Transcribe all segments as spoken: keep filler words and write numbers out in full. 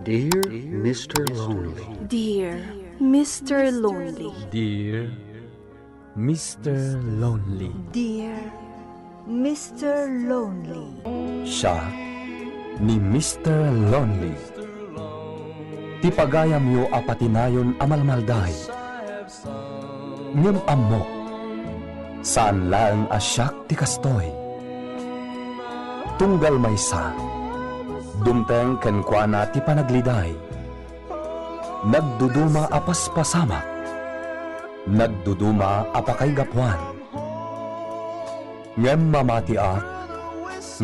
Dear Mister Lonely. Dear Mister Lonely. Dear Mister Lonely. Dear Mister Lonely. Siak ni Mister Lonely. Ti pagayamyo a patinayon a malmalday. Ngem ammok, saan laeng a siak ti kastoy. Tunggal maysa, dumteng kenkuana ti panagliday. Nagduduma a paspasamak, nagduduma a pakaigapuan. Ngem mamatiak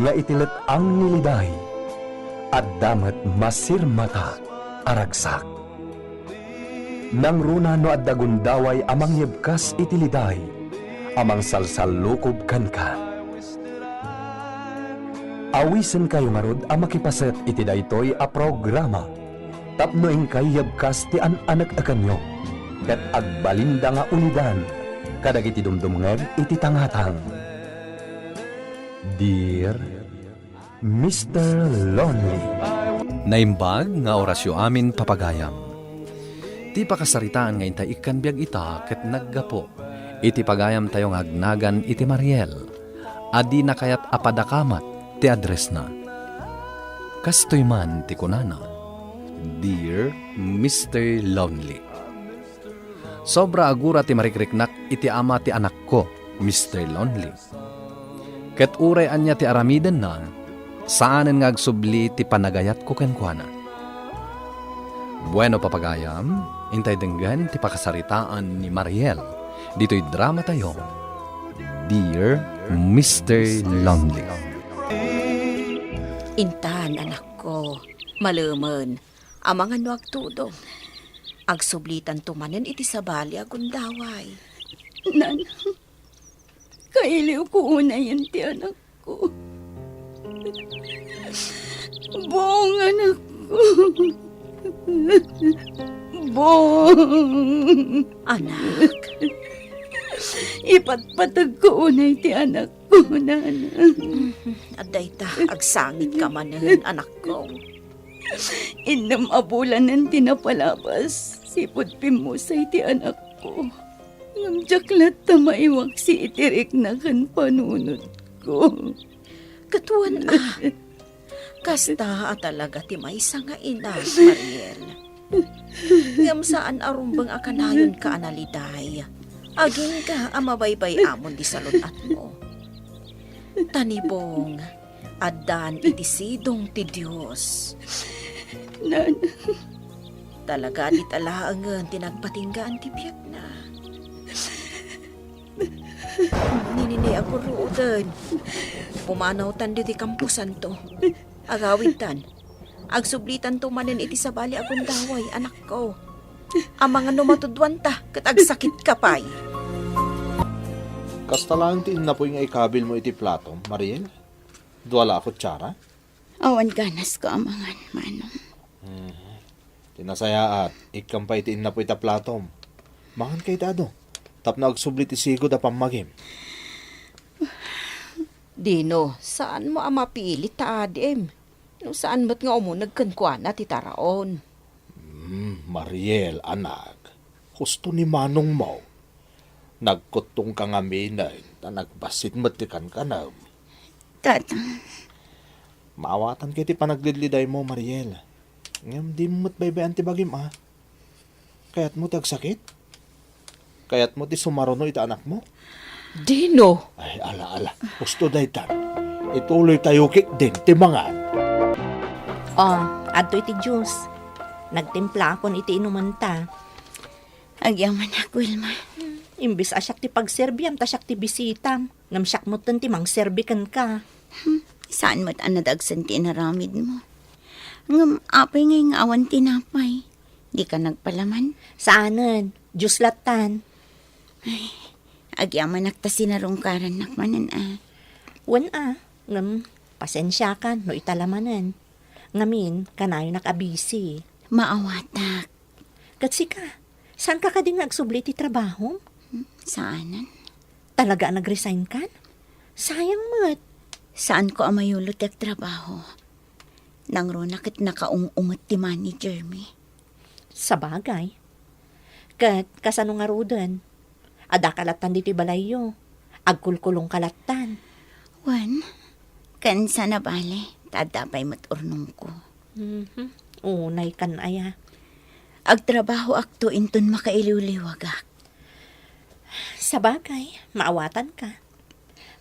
nga iti let-ang ni liday, adda met masirmata a ragsak. Nangruna no adda gundaway a mangyebkas iti liday a mangsalsallukob kenka. Awisenkayo ngarud a makipaset iti daytoy a programa tapno inkay yebkas ti an-aneknekanyo ket agbalinda nga ulidan kadagiti dumdumngeg iti tangatang. Dear Mister Lonely. Naimbag nga orasyo amin, papagayam. Ti pakasaritaan nga intay ikkan biag ita ket naggapu iti pagayamtayo nga agnagan iti Mariel a dina kayat a padakamat ti addressna. Kastoy man ti kunana, "Dear Mister Lonely." Sobra a gura ti marikriknak iti ama ti anakko, Mister Lonely. Ket uray ania ti aramidenna, saanen nga agsubli ti panagayatko kenkuana. Bueno, papagayam, intay denggen ti pakasaritaan ni Mariel ditoy dramatayo, Dear Mister Lonely. Intan, anakko, malemen, amangan no agtudong. Agsublitanto manen iti sabali a gundaway. Nana, kailiwko unayen ti anakko. Bong, anakko. Bong. Anak. Ipatpatagko unay ti anakko, nana. Adda ita, agsangitka manen, anakko. Innem a bulanen ti napalabas, sipud pimmusay ti anakko. Ngem diak latta maiwaksi iti rikna ken panunotko. Ket wen a, kasta a talaga ti maysa nga ina, Mariel. Ngem saan a rumbeng a kanayonka a naliday. Agingga a mabaybay-amon ti salun-atmo. Ta ni Bong, addan iti sidong ti Dios. Nana. Talaga, dita laengen ti nagpatinggaan ti biagna. Nini, ni aguruoten. Pumanawtan ditoy kamposanto. Agawidtan. Agsublitanto manen iti sabali a gundaway, anakko. Amangan no matudwanta ket agsakitka pay. Kasta laeng ti innapuy nga ikabilmo iti platom, Mariel? Dua la a kutsara? Awan ganasko amangan, Manong. Mhm. Ti nasayaat, ikkam pay iti innapuy ta platom. Manganka iti adu, tapno agsubli ti sigud a pammagim. Dino, saanmo a mapilit ta adim. No saan met nga umuneg kenkuana ti taraon. Hmm, Mariel, anak, husto ni manongmo. Nagkuttongka ngaminen, ta nagbassit met ti kankanem. Tata. Maawatanka iti panaglidlidaymo, Mariel. Ngem dimo met baybay-an ti bagim, a? Kayatmo ti agsakit? Kayatmo ti sumaruno iti anakmo? Dino! Ay, ala, ala. Husto daytan. Ituloytayo ketdin ti mangan. O, adtoy ti juice. Nagtimplaakon iti inumenta. Agyamanak, Wilma. Imbes a siak ti pagserbiam ta siak ti bisitam, ngem siak metten ti mangserbi kenka. Hmm, saan met a nadagsen ti inaramidmo. Ngem apay ngay nga awan tinapay? Dika nagpalaman? Saanen, juice lattan. Ay, agyamanak ta sinarungkarannak manen a. Wen a, ngem pasensiakan no ita la manen. Ngamin, kanayonak a busy. Maawatak. Ket sika, saanka kadi nga agsubli iti trabahom? Hmm, saanen. Talaga a nag-resign kan? Sayang met. Saanko a mayulo ti agtrabaho. Nangruna ket nakaung-unget ti manager mi. Sabagay. Ket kasano ngaruden? Adda ka lattan ditoy balayyo. Agkulkulong ka lattan. Wen, ken sana bale, ta adda pay met urnongko. Mhm. Unay kan aya. Agtrabahoakto inton makailiwliwagak. Sabagay, maawatan ka.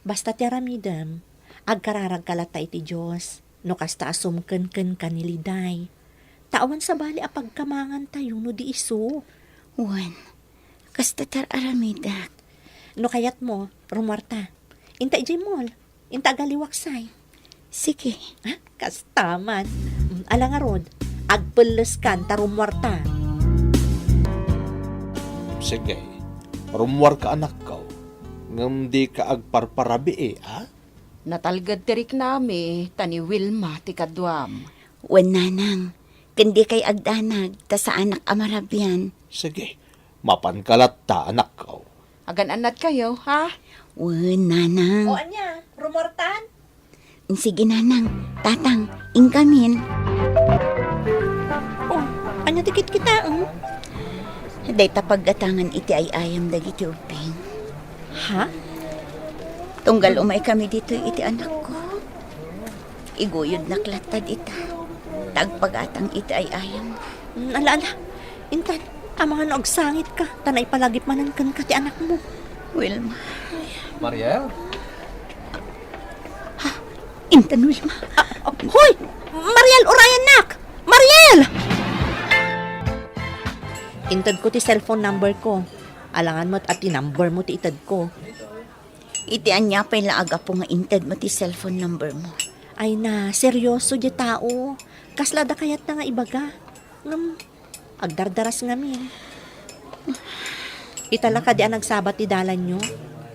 Basta ti aramidem, agkararag ka latta iti Dios, no kasta a sumken kenka ni Liday. Ta awan sabali a pagkamangan tayo no di isu. Wen, kasta ti ar-aramidek. No kayatmo, rummuarta. Inta idiay mall. Inta agaliwaksay. Sige. Ha? Kasta man. Mm, ala ngarud, agpelleskan ta rummuarta. Sige. Rummuarka, anakko. Ngem dika agparparabii, a? Natalged ti riknami ta ni Wilma ti kaduam. Wen, nanang, ken dikay agdanag ta saanak a marabian. Sige, mapanka latta, anakko. Agan-annadkayo, ha? Wen, nanang. O, ania, rummuartan? Sige, nanang. Tatang, inkamin. O, ania ti kitkitaem? Dayta paggatangan iti ay-ayam dagiti ubbing. Ha? Tunggal umaykami ditoy iti anakko, iguyodnak latta dita, ta agpagatang iti ay-ayam. Mm, ala, ala. Intan, amangan no agsangitka, ta naipalagip manen kenka ti anakmo. Wilma. Mariel? Ha? Intan, Wilma. Ah, ah, hoy! Mariel, urayannak! Mariel! Intedko ti cellphone number ko. Alangan met a ti number mo ti itedko. Iti ania pay la a gapu nga intedmo ti cellphone number mo? Ay na, seryoso diay tao. Kasla da kayatna nga ibaga. Ngem, agdardaras ngamin. Ita la kadi a nagsabat ti dalanyo?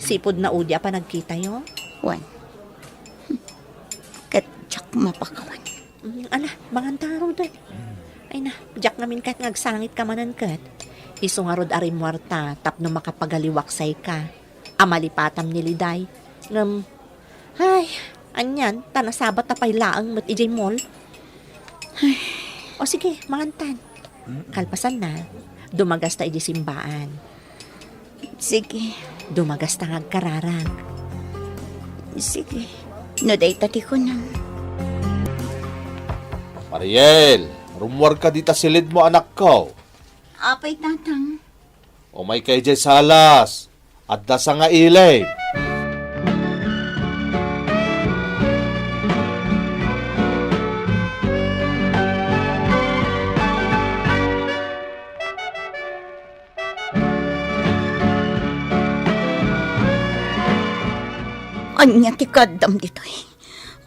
Sipud naudi a panagkitayo? Wen. Ket diak mapakawan. Mm, ala, manganta ngaruden. Ay na, diak ngamin kayat nga agsangit ka manen ket. Isu ngarud a rimmuarta tapno makapagaliwaksay ka a malipatam ni Liday. Ngem, ay, anian, ta nasabat ta pay laeng met idiay mall. Ay. O sige, mangantan. Kalpasanna, dumagas ta idiay simbaan. Sige. Dumagas ta nga agkararag. Sige. No dayta ti kunam. Mariel, rummuarka dita silidmo, anakko. Apay, Tatang. Umayka idiay salas. Adda sangailim. Ania ti kaaddam ditoy?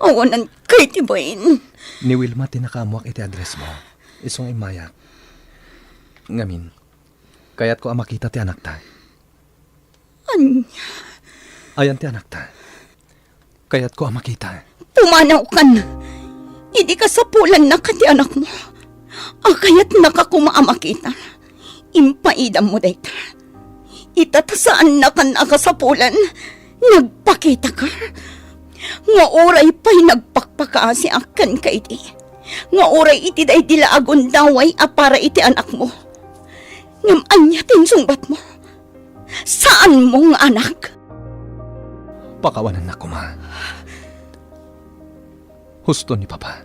Awanan kay ti bain. Ni Wilma ti nakaammoak iti address mo. Isu nga immayak. Ngamin, kayatko a makita ti anakta. Ania? Ayan ti anakta. Kayatko a makita. Pumanawkan! Idi kasapulannaka ti anakmo a kayatnaka koma a makita, impaidammo dayta. Ita ta saannakan a kasapulan, nagpakitaka. Nga uray pay nagpakpakaasiak kenka idi, nga uray iti daydi la a gundaway a para iti anakmo. Ngem ania ti insungbatmo? Saanmo nga anak. Pakawanannak koma. Husto ni Papa.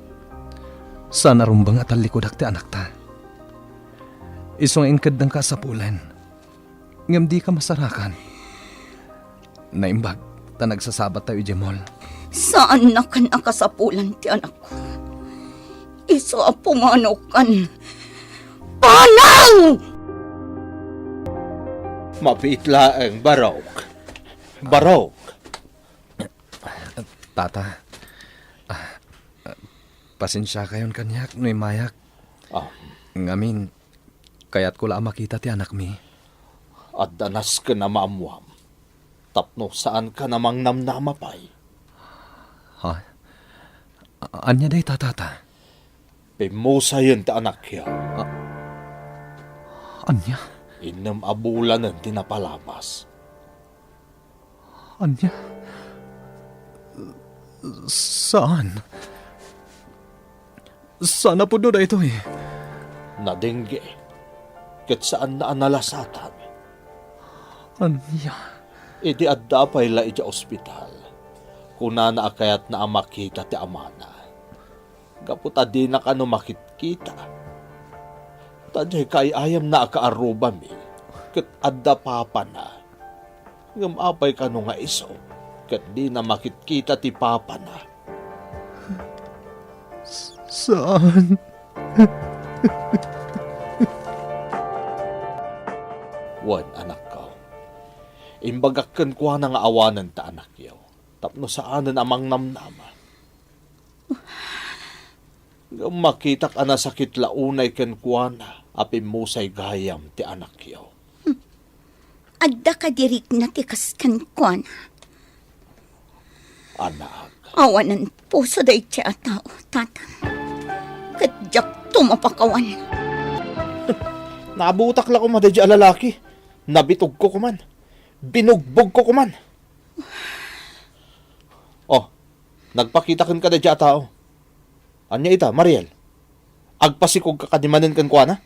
Saan a rumbeng a tallikudak ti anakta. Isu nga inkeddengka a sapulen, ngem dika masarakan. Naimbag ta nagsasabattayo idiay mall. Saannakan a kasapulan ti anakko. Isu a pumanaw kan. Panaw! Mabiit laeng, Barok. Barok. Tata, ah, pasensiakayon kaniak no immayak. Ah. Ngamin, kayatko la a makita ti anakmi. Adda nasken a maammuam tapno saanka a mangnamnama pay. Ha? A-, ania dayta, Tata? Pimmusayen ti anakyo. A-, ania? Innem a bulanen ti napalabas. Ania? Saan? Saan a pudno daytoy? Nadengge, ket saanna a nalasatan. Ania? Idi adda pay la idiay ospital, kunana a kayatna a makita ti amana. Gapu ta dina kano makitkita. Ta diay kaay-ayamna a kaarrubami, ket adda papana. Ngem apay kano nga isu, ket dina makitkita ti papana? Saan? Wen, anakko. Imbagak kenkuana nga awanen ta anakyo, tapno saanen a mangnamnama. Ngem makitak a nasakit la unay kenkuana a pimmusay gayam ti anakyo. Adda kadi rikna ti kas kenkuana? Anak. Awanen puso daytoy a tao, Tata. Ket diak tumapakawan. Nabutak la koma daytoy a lalaki. Nabitugko koman. Binugbogko koman. Oh, nagpakita kenka daytoy a tao. Ania ita, Mariel? Agpasikogka kadi manen kenkuana?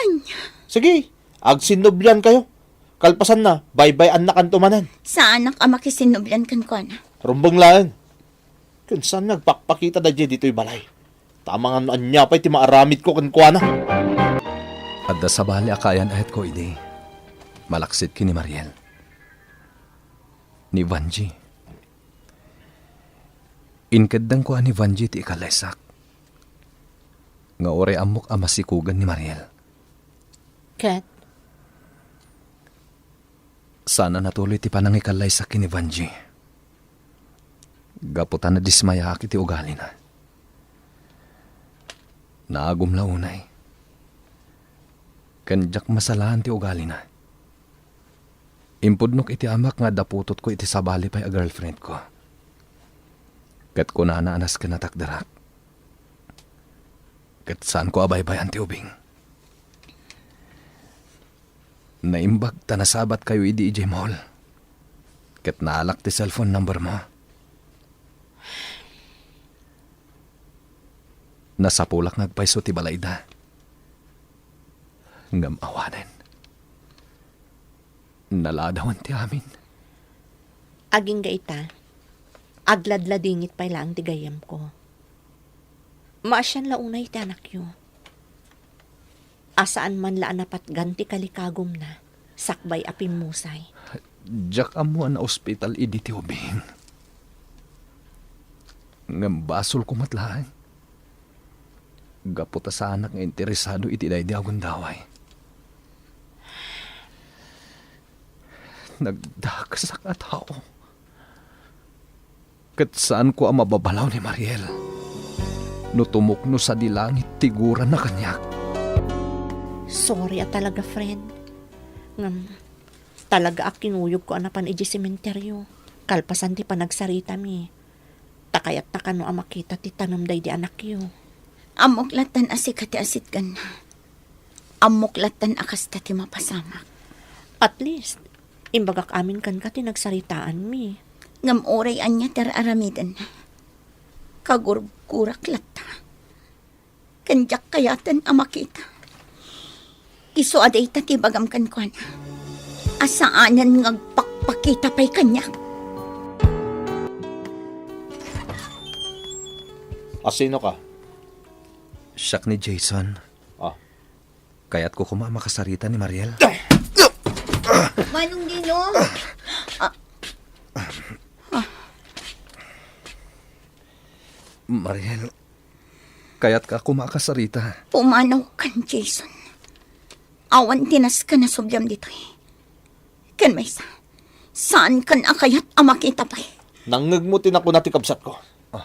Ania? Sige, agsinnubliankayo. Kalpasanna, baybay-annakanto manen. Saanak a makisinnublian kenkuana. Rumbeng laeng. Ken saan nga agpakpakita daydiay ditoy balay? Ta amangan no ania pay ti maaramidko kenkuana. Adda sabali a kaayan-ayatko idi malaksid ken ni Mariel. Ni Vanji. Inkeddengko a ni Vanji ti ikallaysak. Nga uray ammok a masikogan ni Mariel. Ket? Saan a natuloy ti panangikallaysak ken ni Vanji. Gapu ta nadismayaak iti ugalina. Naagum la unay. Ken diak masalaan ti ugalina. Impudnok iti amak nga adda putotko iti sabali pay a girlfriendko. Ket kunana a nasken a takderak. Ket saanko a baybay-an ti ubing. Naimbag ta nasabatkayo idi idiay mall. Ket naalak ti cellphone number mo. Nasapulak nga agpayso ti balayda. Ngem awanen. Naladawen ti amin. Agingga ita, agladladingit pay laeng ti gayyemko. Maasian la unay ti anakyo. A saan man la a napatgan ti kalikagumna, sakbay a pimmusay. Diak ammo a naospital idi ti ubing. Ngem basolko met laeng. Gapu ta saanak nga interesado iti daydi a gundaway. Nagdakasak a tao. Ket saanko a mababalaw ni Mariel. No tumukno sadi langit ti guranna kaniak. Sorry a talaga, friend. Ngem, talaga a kinuyogko a napan idiay sementeryo. Kalpasan ti panagsaritami. Ta kayatna kano a makita ti tanem daydi anakyo. Ammok lattan a sika ti asitganna. Ammok lattan a kasta ti mapasamak. At least, imbagak amin kenka ti nagsaritaanmi. Ngem uray ania ti ar-aramidenna, kagurgurak latta. Ken diak kayaten a makita. Isu a dayta ti ibagam kenkuana. A saanen nga agpakpakita pay kaniak. A sino ka? Siak ni Jason. Ah. Kayatko koma a makasarita ni Mariel. Manong Dino? Ah. Mariel, kayatka koma a kasarita. Pumanaw kan, Jason. Awan ti nasken a subliam ditoy. Ken maysa, saan kan a kayat a makita pay. Nangngegmo ti nakuna ti kabsatko. Ah.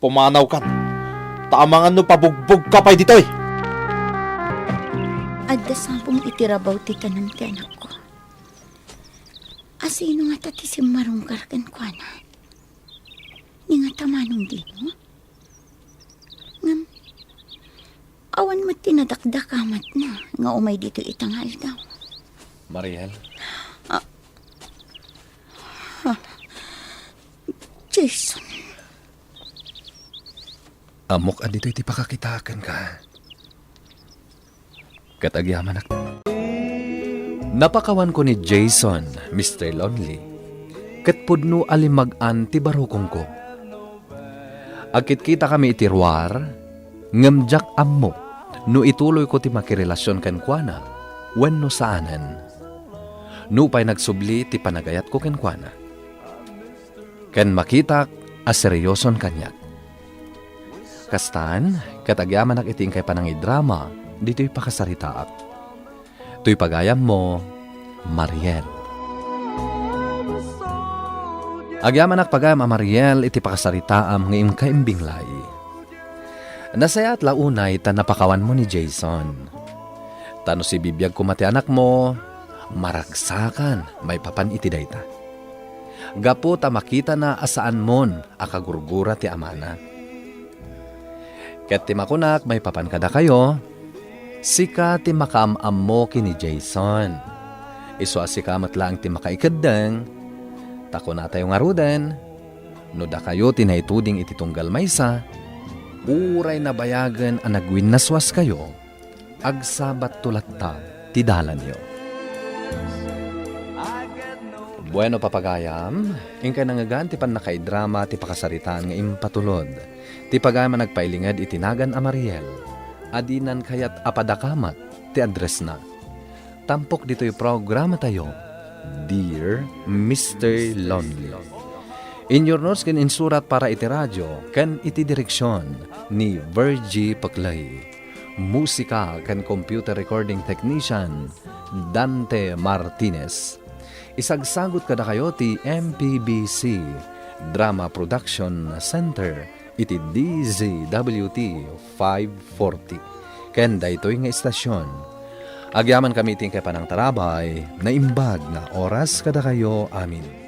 Pumanaw kan. Ta amangan no pabugbog ka pay ditoy. Adda sabong iti rabaw ti tanem ti anakko. Asino ngata ti simmarunggar kenkuana? Ni ngata Manong Dino? Ngem, awan met ti nadakdakamatna nga umay ditoy ita nga aldaw. Mariel? Ah. Ah. Jason. Ammok a ditoy ti pakakitaak kenka. Ket agyamanak. Napakawanko ni Jason, Mister Lonely, ket pudno a limmag-an ti barukongko. Agkitkitakami iti ruar, ngem diak ammo no ituloyko ti makirelasion kenkuana wenno saanen. Nupay nagsubli ti panagayatko kenkuana, ken makitak a serioson kaniak. Kastan, ket agyamanak iti inkay panangidrama ditoy pakasaritaak. Toy pagayammo, Mariel. Agyamanak pagayam a Mariel iti pakasaritaam nga inkay imbinglay. Nasayaat la unay ta napakawanmo ni Jason. Ta no sibibiag koma ti anakmo, maragsakan maipapan iti dayta. Gapu ta makitana a saanmon a kagurgura ti amana. Ket ti makunak maipapan kadakayo, sika ti makaam-ammo ken ni Jason. Isu a sika met laeng ti makaikeddeng, ta kunatayo ngaruden, no dakayo ti naituding iti tunggal maysa, uray nabayagen a nagwinnaswaskayo, agsabatto latta ti dalanyo. Bueno, papagayam, inkay nangngegan ti pannakaidrama ti pakasaritaan nga impatulod. Ti pagayam a nagpailinged iti nagan a Mariel, a dinan kayat a padakamat ti addressna. Tampok ditoy programatayo, Dear Mister Lonely. Inyurnos ken insurat para iti radio ken iti direksion ni Virgie Paclay. Musika ken computer recording technician, Dante Martinez. Isagsagut kadakayo ti M P B C Drama Production Center iti D Z W T five forty. Ken daytoy nga istasion, agyamankami iti inkay panangtarabay, naimbag nga oras kadakayo amin.